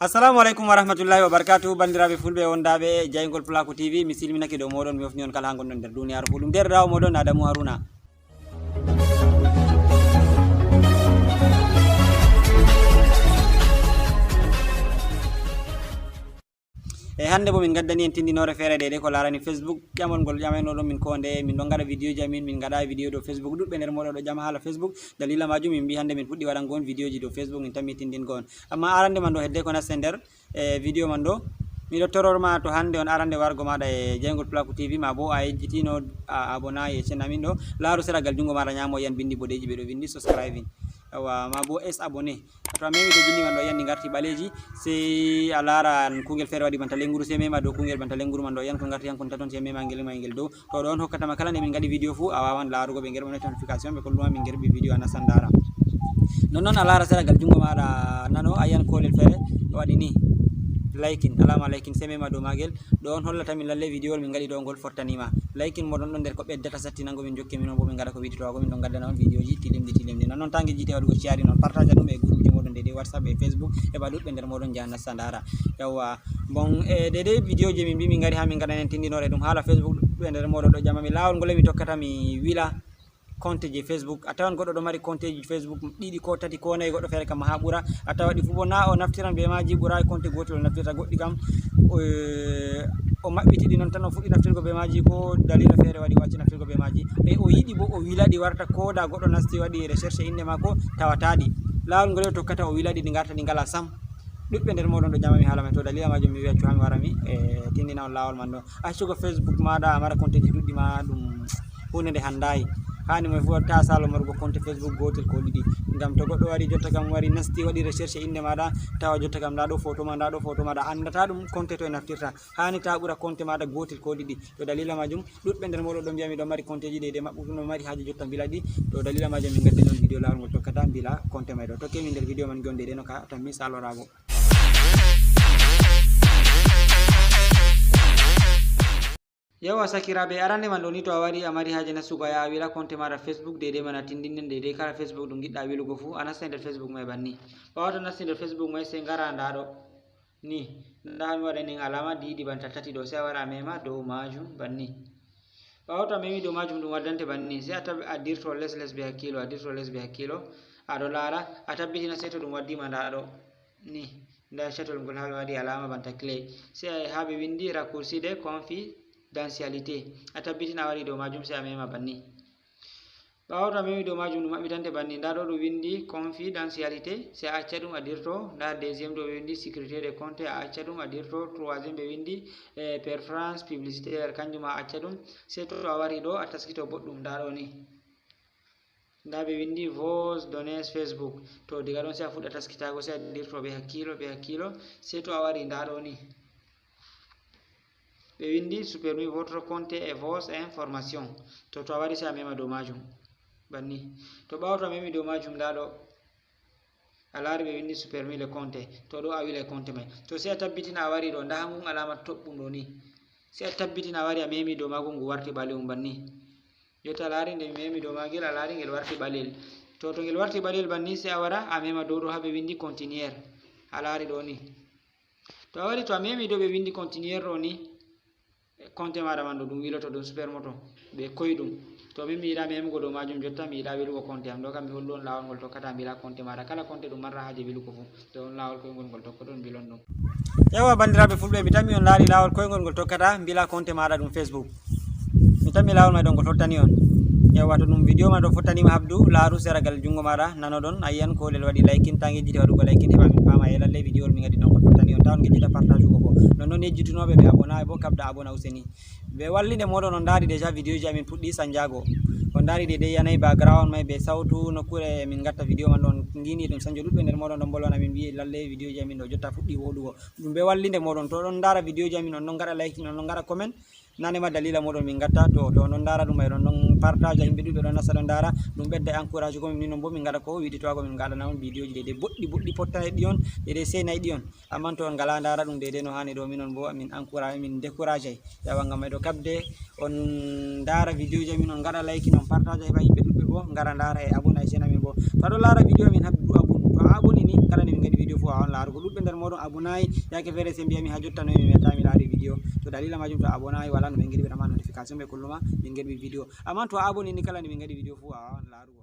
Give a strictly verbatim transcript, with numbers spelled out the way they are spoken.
Assalamu aleykum wa rahmatullahi wa barakatuhu, banndiraaɓe fulɓe wondaaɓe e jayngol Pulaaku T V, mi silminake dow mooɗon, mi hofni on kala haa ngonɗon nder duniyaaru fuu. Ɗum deerɗiraawo mooɗon Adamu Haruna. E hannde bo min ngaddani en tindinoore feere deydey ko laarani Facebook. Ƴamol ngol ƴameynoɗon min ko nde min ɗon ngaɗa vidéo ji amin, min ngaɗa vidéo dow Facebook. Ɗuɗɓe nder mooɗon ɗo ƴama haala Facebook. Dalila majum min mbi hannde min fuɗɗi waɗango on vidéo ji dow Facebook, min tammi tindingo on. Amma arande man ɗo, hedde ko naste nder e vidéo man ɗo, miɗo toror ma to hannde on arande wargo maɗa e jayngol Pulaaku T V, ma bo a yejjitino a abonnayi e chaîne amin ɗo, laaru sera gal jungo maɗa ñaamo, yiyan bindi boɗeeji ɓe ɗo vindi subscribing. Awa, ma bo es abonné. To a memi dow bindi man ɗo, yiyan ɗi ngarti ɓaleeji, sey a laara kuungel feere waɗi banta lenguru, sey mema dow kuungel banta lenguru man ɗo, yiyan ko ngarti hankon taton, sey mema ngel, ma ngel dow. To ɗo on hokkata ma kala nde min ngaɗi vidéo fuu, a waawan laarugo ɓe, nder wonata notification, ɓe kollu ma min ngerɓi vidéo a nastan ndaara. Nonnon a laara sera gal jungo maɗa nano, a yiyan koolel feere ɗo waɗi ni, liking, alama liking, sey mema dow maagel. Ɗo on hollata min lalle vidéo min ngaɗi ɗo ngol fottani ma. Liking moɗon ɗon nder ko ɓeddata sattinango min, jokke min on bo min ngaɗa ko wiɗi to ago, min ɗon ngaddana on vidéo ji tilimɗi tilimɗi. Nonnon ta ngejjite waɗugo sharing non, partage ɗum e groupe ji moɗon deydey WhatsApp e Facebook, heɓa ɗuɗɓe nder moɗon njaha nasta ndaara. Yawwa, bon, e deydey vidéo ji min mbi min ngari haa min ngaɗanen tindinoore ɗum haala Facebook, ɗuɗɓe nder moɗon ɗo ƴama mi laawol ngol mi tokkata mi wila compte ji Facebook. A tawan goɗɗo ɗo mari compte ji Facebook ɗiɗi ko tati ko nayi, goɗɗo feere kam haa ɓura. A tawa ɗi fuu bo na o naftiran be maaji, ɓuraay compte gootel o naftirta, goɗɗi kam o, o maɓɓiti ɗi non tan, o fuɗɗi naftirgo be maaji, ko dalila feere waɗi o acci naftirgo be maaji. E o yiɗi bo o wila ɗi warta, ko da goɗɗo nasti waɗi recherche innde maako, tawata ɗi. Laawol ngol o tokkata o wila ɗi, ɗi ngarta ɗi ngala sam. Ɗuɗɓe nder moɗon ɗo ƴama mi haala may, to dalila majum mi wi accu haa mi wara mi e tindina on laawol man ɗo. Accugo Facebook maɗa a mara compte ji ɗuɗɗi ma ɗum huunde nde handayi. Haani moy fuu ta salo marugo compte Facebook gootel ko ɗiɗi. Ngam to goɗɗo wari jotta kam, wari nasti waɗi recherche innde maɗa, tawa jotta kam nda ɗo photo ma, nda ɗo photo maɗa, andata ɗum compte toye naftirta. Haani ta ɓura compte maɗa gootel ko ɗiɗi. To dalila majum ɗuɗɓe nder moɗon ɗo mbiya miɗo mari compte ji deydey maɓɓutuno mari haaje jotta mbila ɗi. To dalila majum min ngaddani on vidéo laawol ngol tokkata mbila compte may ɗo. Tokke min nder vidéo man jon deydey no ka tammi salorago. Yawa sakiraaɓe, arande man ɗo ni, to a wari a mari haaje nastugo a yaha a wila compte maɗa Facebook, deydey man a tindinden deydey kala Facebook ɗum ngiɗɗa wilugo fuu, a nasta nder Facebook may banni. Ɓaawo to nasti nder Facebook may sey ngara nda ɗo ni, nda mi waɗani en alama diidi banta tati ɗo, sey a wara a mema dow majum banni. Ɓaawo to a memi dow majum ɗum waddante banni, sey a tawi a dirto les les be hakkiilo, a dirto les be hakkiilo, a ɗo laara, a tabbitina sey to ɗum waddi ma nda ɗo ni. Nda chatol ngol haa ɓe waɗi alama banta clé. Sey haa ɓe windi raccourci de confidentialité. A tabbitina a wari dow majum sey a mema banni. Ɓaawo to a memi dow majum ɗum maɓɓitante banni. Nda ɗo ɗum windi confidentialité. Sey a acca ɗum a dirto. Nda deuxième ɗo ɓe windi sécurité de compte, a acca ɗum a dirto. Troisième ɓe windi, eh, préférence publicitaire, kanjum a acca ɗum. Sey to a wari ɗo a taskito boɗɗum. Nda ɗo ni. Nda ɓe windi vos données Facebook. To diga ɗon sey a fuɗɗa taskitaago, sey a dirto be hakkiilo, be hakkiilo. Sey to a wari nda ɗo ni. Ɓe windi supprimer votre compte et vos informations. To, to a wari sey a mema dow majum. Banni. To ɓaawo to a memi dow majum nda ɗo. A laari ɓe windi supprimer le compte. To ɗo a wilay compte may. To sey a tabbitina a wari ɗo, nda haa ngun alama toɓɓum ɗo ni. Sey a tabbitina a wari a memi dow maagum ngu warti ɓalewum banni. Jotta a laari nde mi memi dow maagel, a laari ngel warti ɓalel. To, to ngel warti ɓalel banni, sey a wara a mema dow ɗo haa ɓe windi continuer. A laari ɗo ni. To a wari to a memi dow ɓe windi continuer ɗo ni, compte maɗa man ɗo ɗum wiloto ɗum super moto be koyɗum. To min mi yiɗa memugo dow majum jotta, mi yiɗa wilugo compte am ɗo kam, mi hollu on laawol ngol tokkata mbila compte maɗa. Kala compte ɗum marra haaje wilugo fuu, to on laawol koyngol ngol tokkoton mbilon ɗum. Yawa banndiraaɓe fulɓe, mi tammi on laari laawol koyngol ngol tokkata mbila compte maɗa ɗum Facebook. Mi tammi laawol may ɗo ngol fottani on. Yawa to ɗum vidéo ma ɗo fottaniima habdu, laaru seragal junngo maɗa nano ɗon, a yiyan koolel waɗi liking, ta ngejjite waɗugo liking, heɓa min paama e lalle vidéo mi ngaɗi ɗon ngol fottani on. Ta on ngejjita partage ugo bo. Nonnon yejjitunooɓe ɓe abonnaay bo kabda abona useni. Be wallinde moɗon on ndaari déjà vidéo ji amin puɗɗi sanjaago. On ndaari deydey yanayi background may be sawtu nokkuure min ngatta vidéo man ɗon ngiini ɗum sanjo. Ɗuɗɓe nder moɗon ɗon mbolwana min mbi'i lalle vidéo ji amin ɗo jotta fuɗɗi woɗugo. Ɗum be wallinde moɗon to ɗon ndaara vidéo ji amin on ɗon ngaɗa liking, on ɗon ngaɗa comment. Nane ma dalila moɗon min ngatta to, to on ɗon ndaara ɗum may ɗon ɗon partage yimɓe ɗuɗɓe ɗon nasta ɗon ndaara. Ɗum ɓedda encourage ko min, minon bo min ngaɗa ko wiɗi to ago min ngaɗana on vidéo ji deydey boɗɗi boɗɗi pottanay ɗi on, deydey seynay ɗi on. Amman to on ngala ndaara ɗum deydey no haani ɗo, minon bo min encourage, min décourage ay. Yawa ngam may ɗo kabde on ndaara vidéo ji amin, on ngaɗa liking, on partage heɓa yimɓe ɗuɗɓe bo ngara ndaara e abonné e chaîne amin bo. To aɗo laara vidéo amin habdu abonné. To a abonné ni Kala nde min ngaɗi video fof a on laarugo. Ɗuɗɓe nder moɗon abonayi, yaake feere se mbiyami ha jotta noy mi meta mi laari video. To dalila majum to abonayi wala no ɓe ngaɗi ɓe ɗama notification ɓe kulluma min ngaɗi video. Amma to a aboni ni kala nde min ngaɗi video fof a on laarugo.